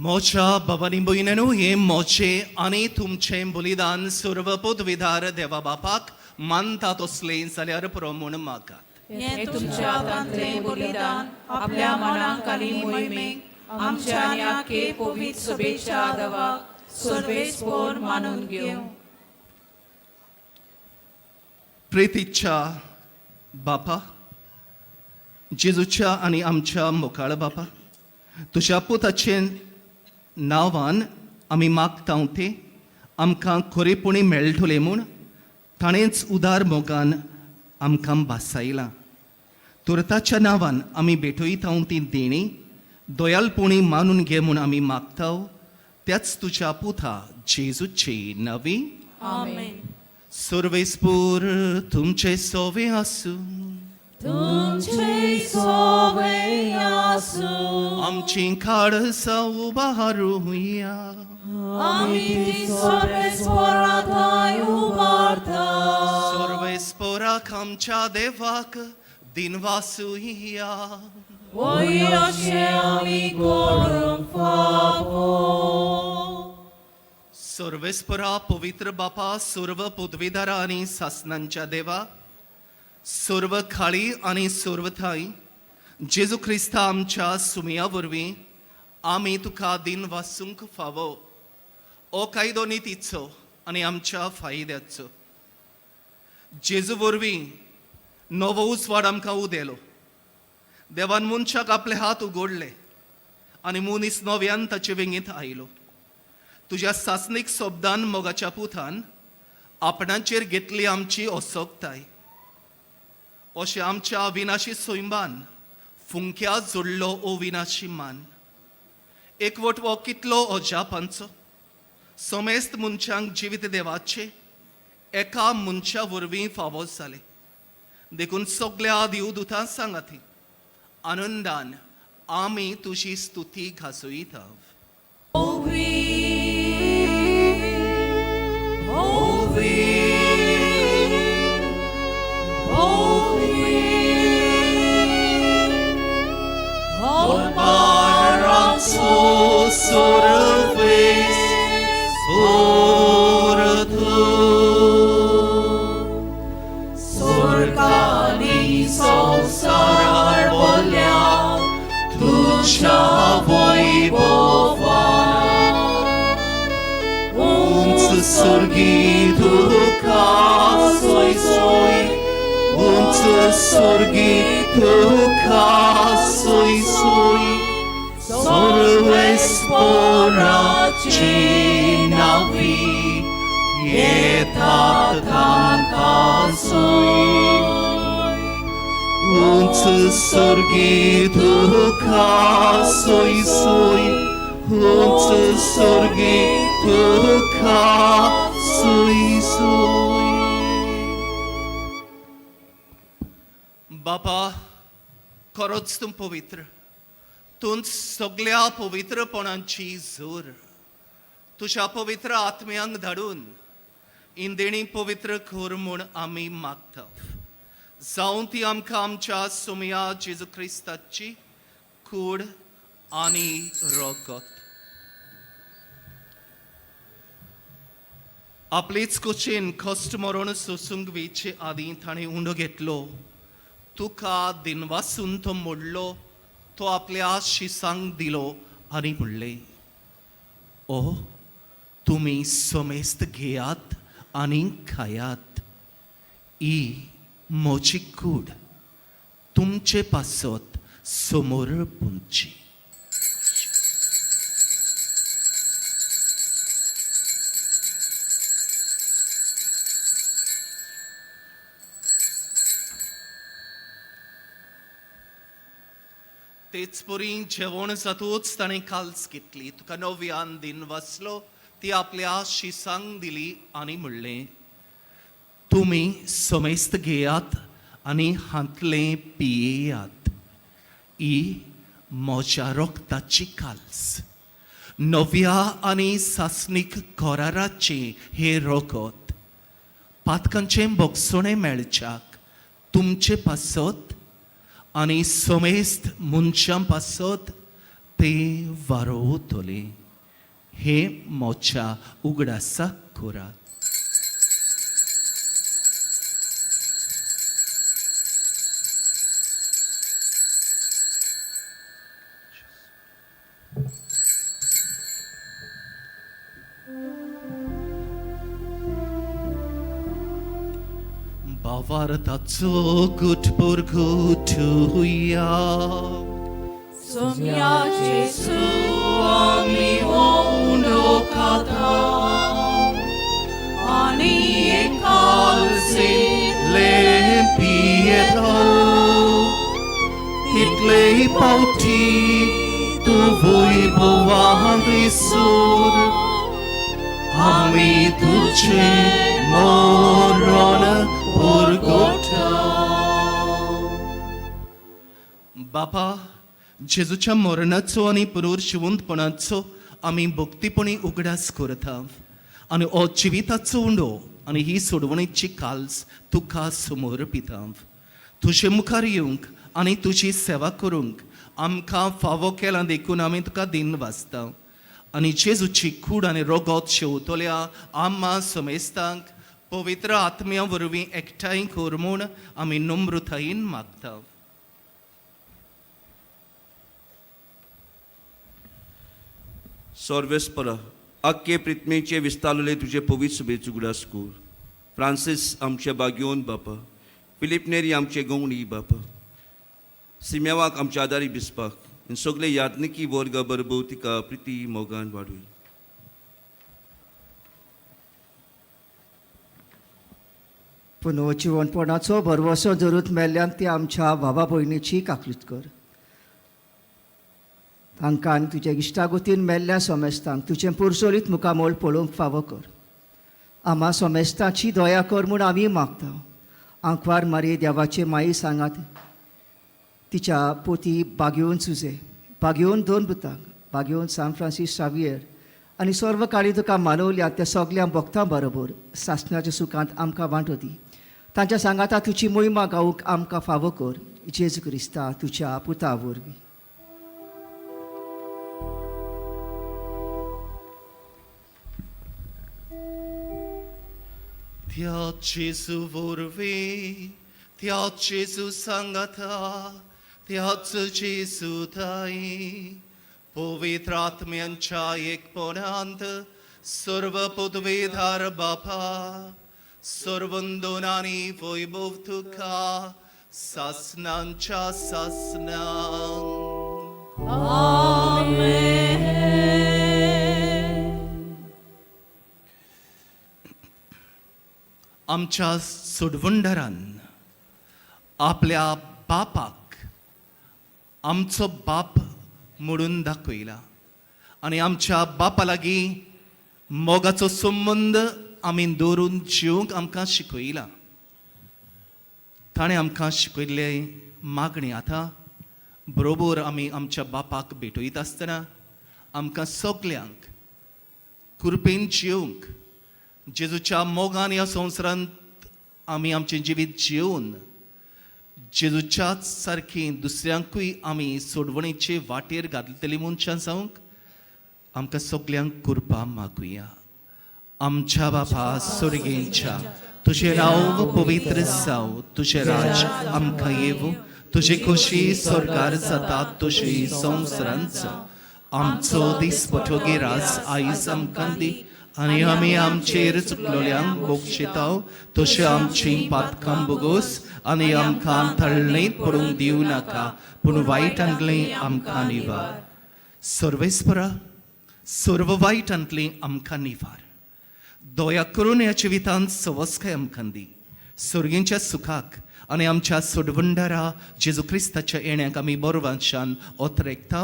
Speaker 1: मोच्या भवानी भयणीनो हें मोचें आनी तुमचें बलिदान सर्व पदवीधार देवा बापाक मानता तसलें जाल्यार पुरो म्हूण मागात.
Speaker 2: हें तुमच्या हातांतलें बलिदान आपल्या मनाक आनी मोहिमेक आमच्या आनी आखे पवित्र सभेच्या देवाक सर्वेस्पोर मानून घेवं.
Speaker 1: प्रेतीच्या बापा, जेजूच्या आनी आमच्या मुखाळ बापा, तुज्या पुताचे नांवान आमी मागता तें आमकां खरेपणी मेळटलें म्हूण ताणेंच उदार मोगान आमकां भासायलां. तर ताच्या नांवान आमी भेटयता ती देणी दयालपणी मानून घे म्हूण आमी मागता, त्याच तुज्या पुता जेजूचे नवी.
Speaker 2: आमेन.
Speaker 1: सर्वेस्पूर तुमचे सोवे आसूं.
Speaker 2: तुमचे सोवे आसूं.
Speaker 1: आमची काळसां उबारुया.
Speaker 2: आमी ती सर्वेस्पोराथाय उबारता.
Speaker 1: सर्वेस्पोराक आमच्या देवाक दिनवासुया.
Speaker 2: वय अशें आमी करूंक फावो.
Speaker 1: सर्वेस्परा पवित्र बापा, सर्व पदवीधारा आनी सासनांच्या देवा, सर्व खाळी आनी सर्व थांय जेजू क्रिस्ता आमच्या सुमया वरवीं आमी तुका दिन वासूंक फावो. ओ कायदो नितीचो आनी आमच्या फायद्याचो. जेजू वरवीं नवो उजवाड आमकां उदेलो. देवान मनशाक आपले हात उगडले आनी मनीस नव्यान ताचे वेंगेंत आयलो. तुज्या सासणीक शब्दान मोगाच्या पुतान आपणाचेर घेतली आमची असोगताय. अशें आमच्या अविनाशी सैमान फुंक्या जोडलो अविनाशी मान. एकवट हो कितलो अजापांचो. समेस्त मनशांक जिवीत देवाचें एका मनशा वरवीं फावो जालें. देखून सगल्या देवदुतां सांगाती आनंदान आमी तुजी स्तुती घासयता.
Speaker 2: Holy, holy, holy,
Speaker 1: Paranzo surves ortu.
Speaker 2: सुर्गानी संवसार बोल्या तुज्या वैभवान.
Speaker 1: उंच स्वर्गी तुका सोय सोय, उंच स्वर्गी तुका सोय सोय, सर्वेस्पराची नावी येतात तांकां सोय. उंच स्वर्गी तुका सोय सोय, उंच स्वर्गी तुका सोय सोय. बापा, खरोच तूं पवित्र, तूंच सगल्या पवित्रपणाची जोर. तुज्या पवित्र आत्म्यांक धाडून इंदेणी पवित्र कर म्हूण आमी मागता. जावं ती आमकां आमच्या सुमया जेजू क्रिस्ताची कूड आनी रगत. आपलेच कुशीन कश्ट मरण सोसूंक वेचे आदीं ताणें उंडो घेतलो. तुका दिनवासून तो मोडलो, तो आपल्या शिसांक दिलो आनी म्हणलें, ओ तुमी समेस्त घेयात आनी खायात. ही म्हजी कूड तुमचे पासत समोर पुंची. तेच परी जेवण जातूच ताणें काल्स घेतली, तुका नव्यान दिन वाचलो, ती आपल्या शिसांक दिली आनी म्हणलें, तुमी समेस्त घेयात आनी हांतलें पियेयात. ही म्हज्या रक्ताची काल्स, नव्या आनी सासणीक कराराचें हें रगत. पातकांचें भोगसणें मेळच्याक तुमचे पासत आनी समेस्त मनशां पासत तें वारोवतलें. हें म्हज्या उगडासाक करात. भावार्थाचो गुटपूर गुठुया.
Speaker 2: सोम्या जेजू आमी उंडो खाता आनी
Speaker 1: कालसिले पियेलो तितले पावटी तूं वैभवान सूर आमी तुझे मरण पुरगोठा. बापा, जेजूच्या मरणाचो आनी पुनर्जिवंतपणाचो आमी भक्तीपणी उगडास करता आनी हो जिविताचो उंडो आनी ही सोडवणेची काल्स तुका समर्पिता. तुजे मुखार येवंक आनी तुजी सेवा करूंक आमकां फावो केलां देखून आमी तुका दिन वाचता आनी जेजूची कूड आनी रोगोत शेवतल्या आम्मा समेस्तांक पवित्र आत्म्या वरवीं एकठांय कर म्हूण आमी नम्रतायेन मागता.
Speaker 6: सर्वेस्परा आख्खे प्रितमेचे विस्तारले तुजे पवित्र सभेचो उगडास कर. फ्रांसीस आमचे बागयोन बापा, फिलीप नेरी आमचे गवणी बापा, सिमेवाक आमच्या आदारी बिस्पाक आनी सगळे याज्ञिकी वर्ग बरोबर तिका प्रिती मोगान वाडूय.
Speaker 11: पुनर्जिवणपणाचो भरवसो धरून मेल्ल्यान ती आमच्या भावा भयणीची काकलूत कर. तांकां आनी तुज्या इश्टागतीन मेल्ल्या सोमेस्तांक तुजें पुरसोलीत मुखामोल पळोवंक फावो कर. आमा सोमेस्ताची दया कर म्हूण आमी मागता. आंकवार मारी देवाचे माई सांगात तिच्या पोती बागेवन सुजे, बागेवन दोन पुतांक, बागेवन सान फ्रांसीस सावियर आनी सर्व काळी तुका मानवल्या त्या सगल्या भक्तां बरोबर सासणाच्या सुखांत आमकां वांटो दी. तांच्या सांगाता तुजी मोहिमा गावूंक आमकां फावो कर. जेजू क्रिस्ता तुज्या पुता वरवीं.
Speaker 1: त्या जेजू वरवीं, त्या जेजू सांगाता, त्याच जेजू थांय पवित्र आत्म्यांच्या एकपणांत सर्व पदवीधार बापा, सर्वंदोनानी वैभव तुका सासनांच्या सासनांक. आमच्या सोडवंडरान आपल्या बापाक आमचो बाप म्हणून दाखयला आनी आमच्या बापा लागीं मोगाचो संबंद आमी दवरून जिवंक आमकां शिकयला. ताणें आमकां शिकयल्ले मागणी आतां बरोबर आमी आमच्या बापाक भेटयत आसतना आमकां सगल्यांक कृपेन जिवंक जेजूच्या मोगान ह्या संवसारांत आमी आमचें जिवीत जिवन जेजूच्याच सारकी दुसऱ्यांकूय आमी सोडवणेचे वाटेर घातलेली मनशां जावंक आमकां सगल्यांक कृपा मागुया. आमच्या बापा सुर्गेंच्या, तुजें नांव पवित्र जावं, तुजें राज आमकां येवं, तुजी खोशी स्वर्गार जाता तशी संवसारांत जावं. आमचो दिसपटो गिरास आयज आमकां दी आनी आमी आमचेर चुकलोल्यांक बोगशेताव तशें आमचीं पातकां बोगोस आनी आमकां थळणीत पडूंक दिवं नाका, पूण वायटांतलें आमकां निवार. सर्वेस्परा सर्व वायटांतलें आमकां निवार. दया करून ह्या जिवितांत सवस्काय आमकां दी. सर्गींच्या सुखाक आनी आमच्या सोडवंडारा जेजू क्रिस्ताच्या येण्याक आमी बरवांशान ओतरेकता.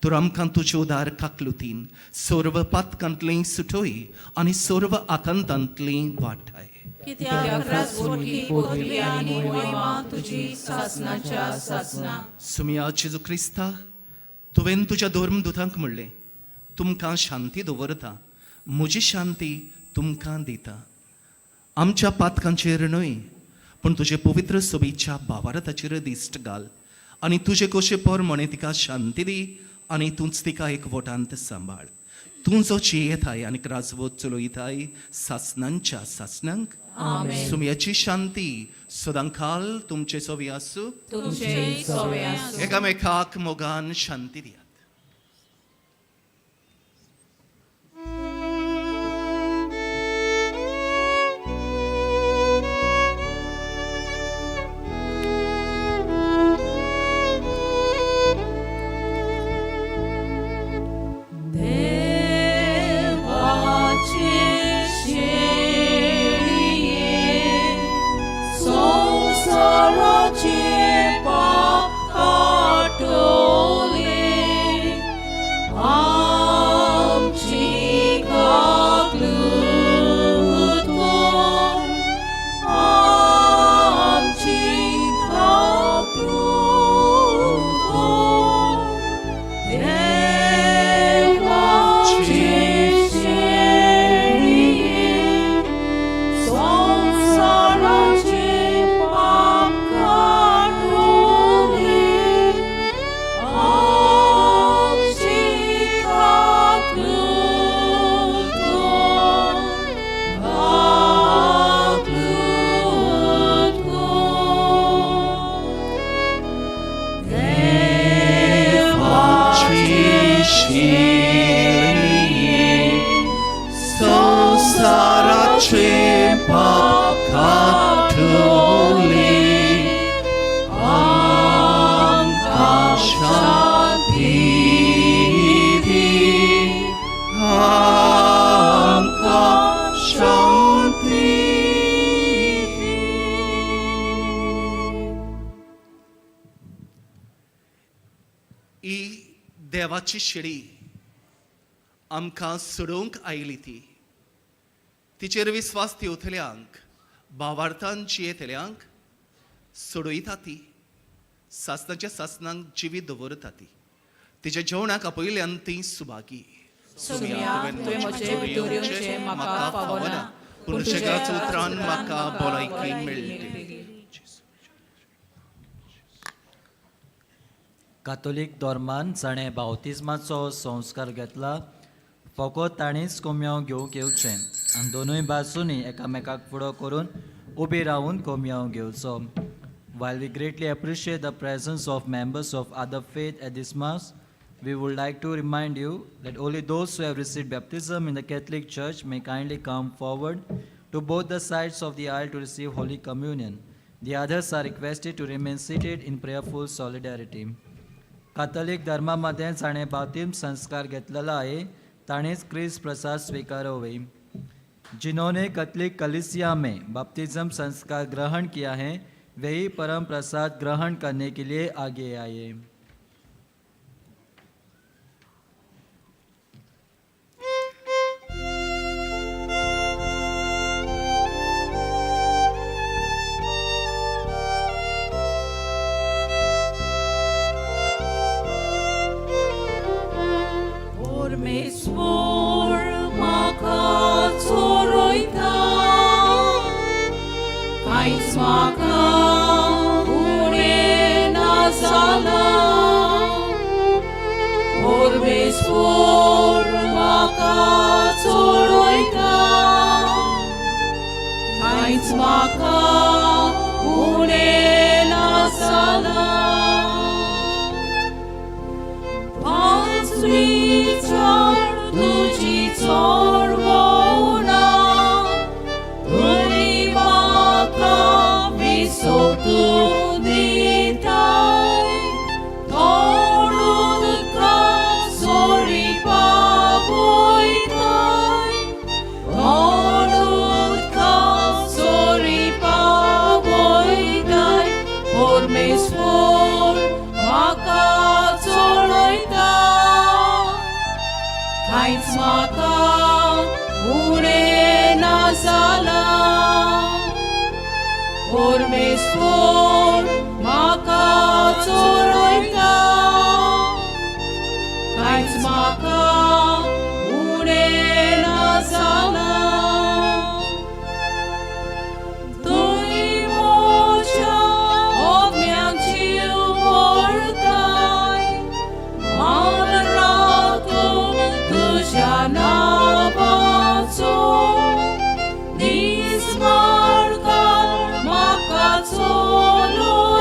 Speaker 1: तर आमकां तुजे उदार काकलुतीन सर्व पातकांतलीं सुटोय आनी सर्व आकांतांतलीं वाटाय.
Speaker 2: कित्याक राजवटकी पदवी आनी महिमा तुजी सासनाच्या सासना.
Speaker 1: सुमिया जेजू क्रिस्ता, तुवें तुज्या धर्मदुतांक म्हणलें, तुमकां शांती दवरता, म्हजी शांती तुमकां दिता. आमच्या पातकांचेर न्हय पूण तुजे पवित्र सोबीच्या भावार्थाचेर दिश्ट घाल आनी तुजे कशे प्रमाणे तिका शांती दी आनी तूंच तिका एक वटांत सांबाळ. तूं जो जियेताय आनी राजवत चलयताय सासनांच्या सासनांक. सुमयाची शांती सदांकाल तुमचे सोवी आसूं.
Speaker 2: तुमचे सोवे आसूं.
Speaker 1: एकामेकाक मोगान शांती दियात.
Speaker 2: संवसाराचे पाप काडटले.
Speaker 1: ही देवाची शेळी आमकां सोडोवंक आयली ती. तिचेर विस्वास ठेवतल्यांक, भावार्थान जियेतल्यांक सोडयता ती, सासनाच्या सासनांक जिवीत दवरता ती. तिच्या जेवणाक आपयल्यान ती सुभागी.
Speaker 2: सोम्या, तुवें म्हजे भितर येवचें म्हाका फावना,
Speaker 1: पूण तुज्या उतरान म्हाका भलायकी मेळटली.
Speaker 12: कातोलीक धर्मान जाणें बावतिज्माचो संस्कार घेतला फकत ताणेंच कोमयांव घेवंक येवचें आनी दोनूय बाजूंनी एकामेकाक फुडो करून उबी रावून कोमयांव घेवचो. While we greatly appreciate the presence of members of other faith at this mass, we would like to remind you that only those who have received baptism in the Catholic Church may kindly come forward to both the sides of the aisle to receive Holy Communion. The others are requested to remain seated in prayerful solidarity. कातोलीक धर्मामध्ये जाणें बाप्तीम संस्कार घेतलेलो आहे ताणेंच क्रिस्त प्रसाद स्वीकारावे. जिन्होंने Catholic कलीसिया में baptism संस्कार ग्रहण किया है, वही परम प्रसाद ग्रहण करने के लिए आगे आए.
Speaker 2: परमेश्वर म्हाका चोरयता, कांयच म्हाका उणें ना जालां. परमेश्वर म्हाका चोरयता, कांयच म्हाका उणें ना जालां. पांचवी तुजी चोडवणा, तुमी म्हाका विसव तूं दिताय, थोड उदका सोरी पावयताय, थोड उदका सोरी पावयताय. परमेश्वर म्हाका चोडयता, कांयच म्हाका उणें ना जालां. परमेश्वर म्हाका चोरयता, कांयच म्हाका उणें ना जालां. तुंय म्हज्या आत्म्याक जीव भरताय, मान राखून तुज्या नांवाचो, नीज मार्गार म्हाका चलयताय,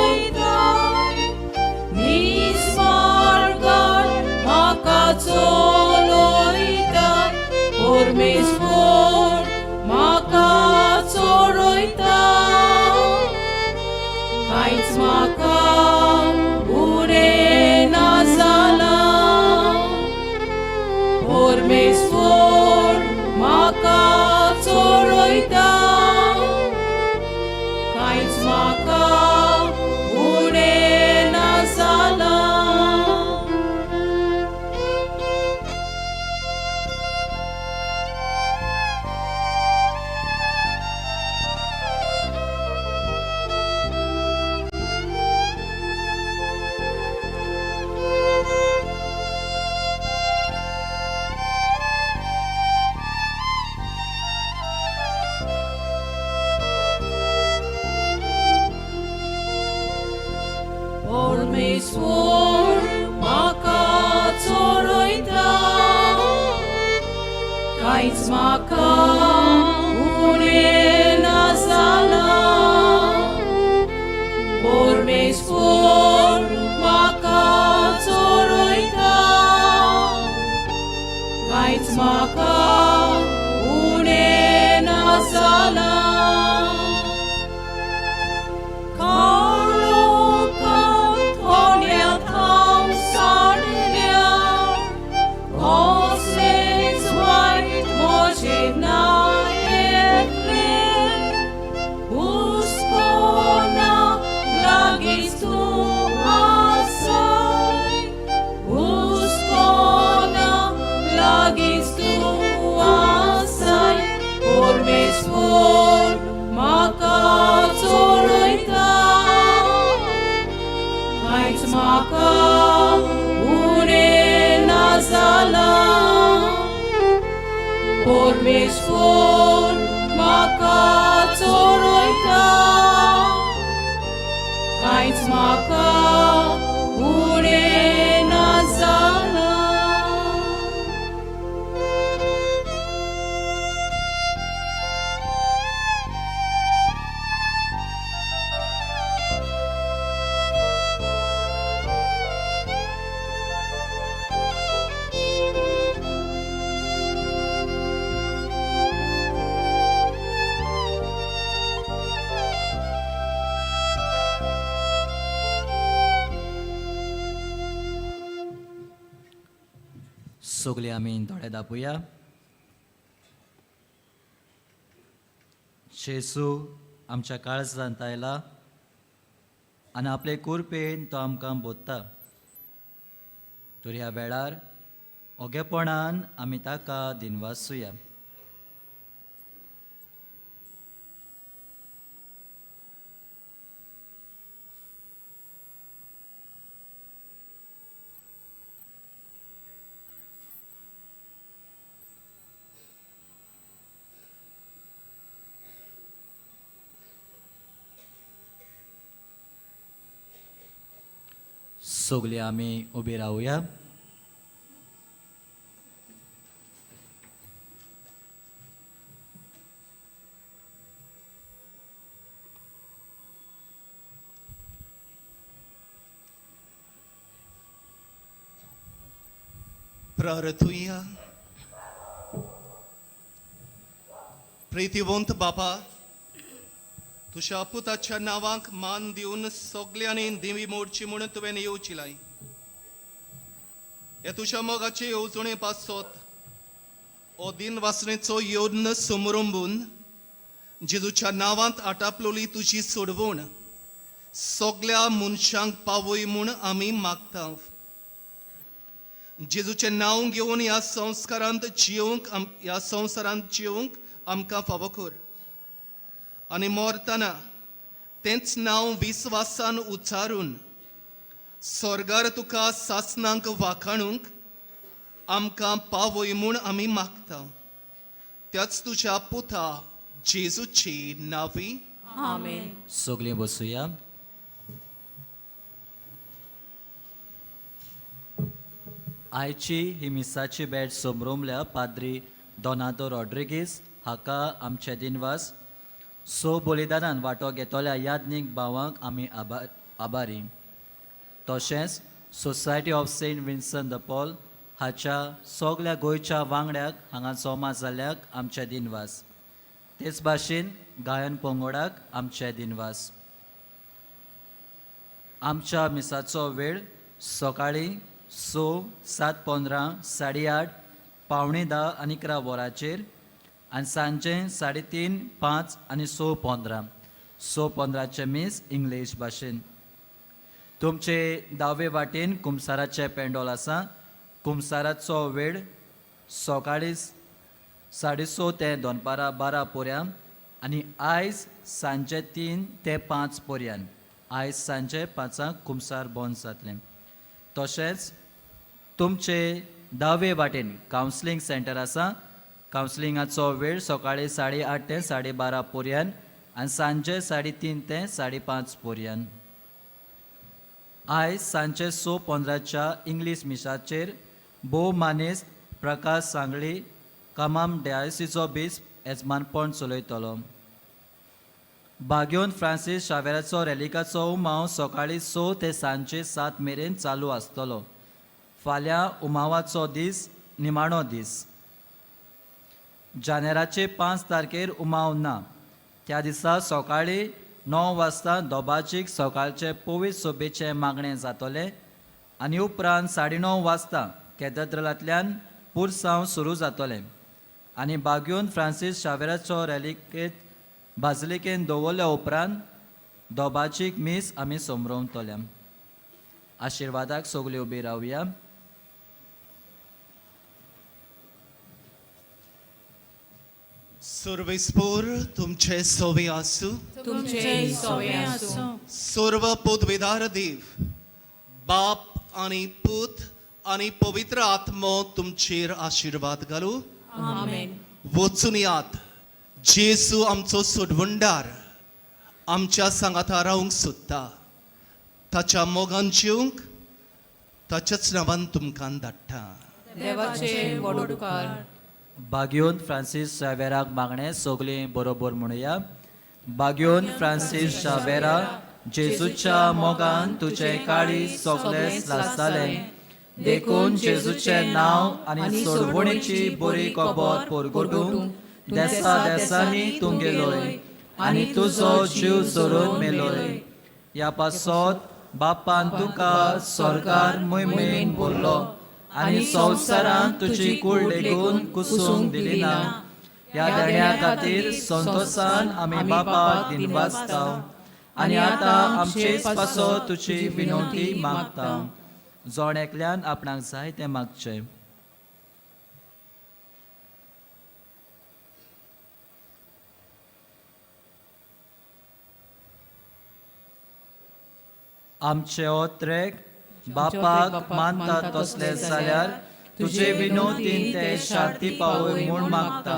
Speaker 2: नीज मार्गार म्हाका चलयताय. परमेश्वर म्हाका चोरयता, कांयच म्हाका उणें ना जालां. परमेश्वर म्हाका चोरयता, कांयच म्हाका उणें ना जालां. परमेश्वर म्हाका चोरयता, कांयच म्हाका उणें ना जालां. परमेश्वर म्हाका चोरयता, कांयच म्हाका उणें ना जालां. काळोखांत थोड्या थाव साडल्यार, कसलेंच वायट म्हजेर म्हाका उणें ना जालां परमेश्वर म्हाका चोरयता कांयच म्हाका उणें ना जालां.
Speaker 12: सगळीं आमी दोळे दापुया. जेजू आमच्या काळजांत आयला आनी आपले कुरपेन तो आमकां बोधता. तर ह्या वेळार ओगेपणान आमी ताका दिनवासुया. सगळीं आमी उबी रावया.
Speaker 1: प्रार्थुया. प्रितीवंत बापा, तुज्या पुताच्या नांवाक मान दिवन सगल्यांनी दिवी मोडची म्हणून तुवें येवची लाय. हे तुज्या मोगाचे येवजणे पासत ओ दिन वासनेचो येवन समरंबून जेजूच्या नांवांत आटापलोली तुजी सोडवण सगल्या मनशांक पावय म्हूण आमी मागता. जेजूचें नांव घेवन ह्या संस्कारांत जियोवंक, ह्या संवसारांत जियोवंक आमकां फावो कर आनी मरतना तेंच नांव विस्वासान उच्चारून स्वर्गार तुका सासनांक वाखाणूंक आमकां पावय म्हूण आमी मागता. त्याच तुज्या पुता जेजूची नावी.
Speaker 2: आमेन.
Speaker 12: सगळीं बसुया. आयची ही मिसाची भेट समरोमल्या पाद्री दोनादो रॉड्रिगीस हाका आमचे दिनवास. सो बलिदानान वांटो घेतल्या याज्ञीक भावांक आमी आभारी. तशेंच society of Saint Vincent de Paul हाच्या सगल्या गोंयच्या वांगड्याक हांगा जमा जाल्ल्याक आमचे दिनवास. तेच भाशेन गायन पंगडाक आमचे दिनवास. आमच्या मिसाचो वेळ सकाळीं 6, 7:15, 8:30, 9:45 आनी 11 वरांचेर आनी सांजे 3:30, 5 आनी 6:15. 6:15चें मीस इंग्लीश भाशेन. तुमचे दावे वाटेन कुमसाराचें पेंडोल आसा. कुमसाराचो वेळ सकाळीं 6:30 ते दनपारां 12 पर्यंत आनी आयज सांजे 3 ते 5 पर्यंत. आयज सांजे 5 कुमसार बंद जातलें. तशेंच तुमचे दावे वाटेन कावन्सिलींग सेंटर आसा. कावन्सिलिंगाचो वेळ सकाळीं 8:30 ते 12:30 पर्यंत आनी सांजे 3:30 ते 5:30 पर्यंत. आयज सांजे 6:15च्या इंग्लीश मिसाचेर भोव मानेस्त प्रकाश सांगली कमाम डायसिचो बिस्प येजमानपण चलयतलो. बाग्योन फ्रांसीस शावेराचो रेलिकाचो उमाव सकाळीं 6 ते सांजे 7 मेरेन चालू आसतलो. फाल्यां उमावाचो दीस निमाणो दीस. जानेराचे 5 तारखेर उमाव ना. त्या दिसा सकाळीं 9 वाजता दोबाजीक सकाळचे पवित्र सोबेचें मागणें जातलें आनी उपरांत 9:30 वाजता कॅथेड्रलांतल्यान पुरसांव सुरू जातलें आनी बाग्योन फ्रांसीस शावेराचो रेलिकेत बाजलिकेन दवरल्या उपरांत दोबाजीक मीस आमी समरोवतले. आशिर्वादाक सगळीं उबी रावया.
Speaker 1: सर्वेस्पोर तुमचे सोवे आसूं.
Speaker 2: तुमचे सोवे आसूं.
Speaker 1: सर्व पदवेदार देव बाप आनी पूत आनी पवित्र आत्मो तुमचेर आशिर्वाद घालू.
Speaker 2: आमेन.
Speaker 1: वचून यात. जेजू आमचो सोडवणदार आमच्या सांगाता रावंक सोदता. ताच्या मोगान जिवंक ताच्याच नांवान तुमकां धाडटा.
Speaker 2: देवाचे व्हड उपकार.
Speaker 12: बाग्योन फ्रांसीस शावेराक मागणें सगळीं बरोबर म्हणुया. बाग्योन फ्रांसीस शावेरा, जेजूच्या मोगान तुजें काळीज सगळें लासतालें, देखून जेजूचें नांव आनी सोडवणीची बरी खबर परगटूंक देसा देसांनी तूं गेलोय आनी तुजो जीव सोडून मेलोय. ह्या पासत बापान तुका सरकार मोहिमेन भरलो आनी संवसारांत तुजी कूड लेगून कुसूंक दिली ना. ह्या देण्या खातीर संतोसान आमी बापाक दिनवासता आनी आतां आमचेच पासत तुजी विनवती मागता. जण एकल्यान आपणाक जाय तें मागचें. आमचे ओत्रेक बापाक मानता तसले जाल्यार तुजे विनोदीन ते शांती पावय म्हूण मागता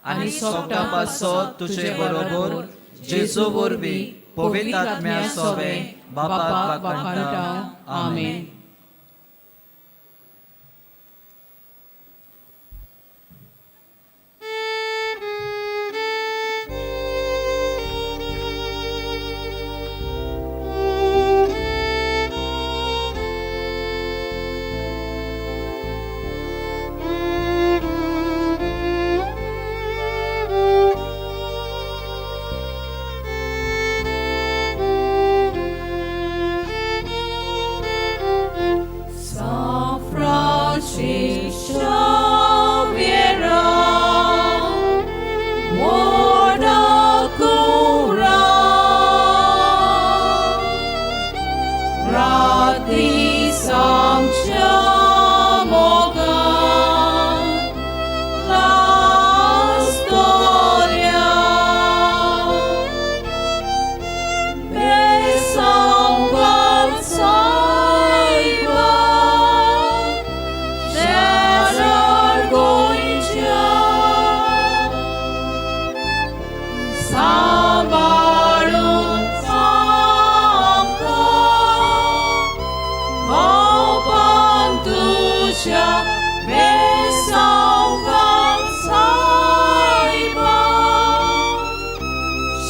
Speaker 12: आनी सोगटा पासत तुजे बरोबर जेजू वरवीं पवित्र आत्म्या सोबे बापाक वाखाणटा. आमेन.
Speaker 2: San Francisco Xavier, Buona cura, gratis amciamoga, la storia.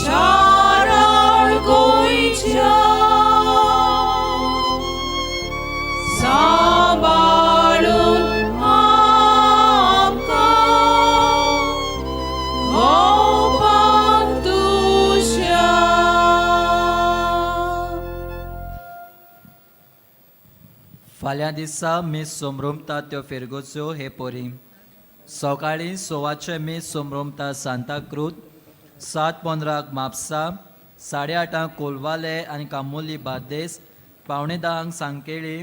Speaker 2: Sharar Goicha सांबाळून आमकां भोवपान तुज्या.
Speaker 12: फाल्यां दिसा मीस सोमरोमता त्यो फिरगोच्यो हे पोरी. सकाळीं 6 मीस सोमरोमता सांताक्रूत, 7:15 म्हापसा, 8:30 कोलवाले आनी कामोली बार्देस, 9:45 सांकेळी,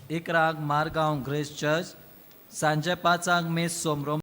Speaker 12: 11 मारगांव ग्रेस चर्च, सांजे 5 मीस सोमरोम.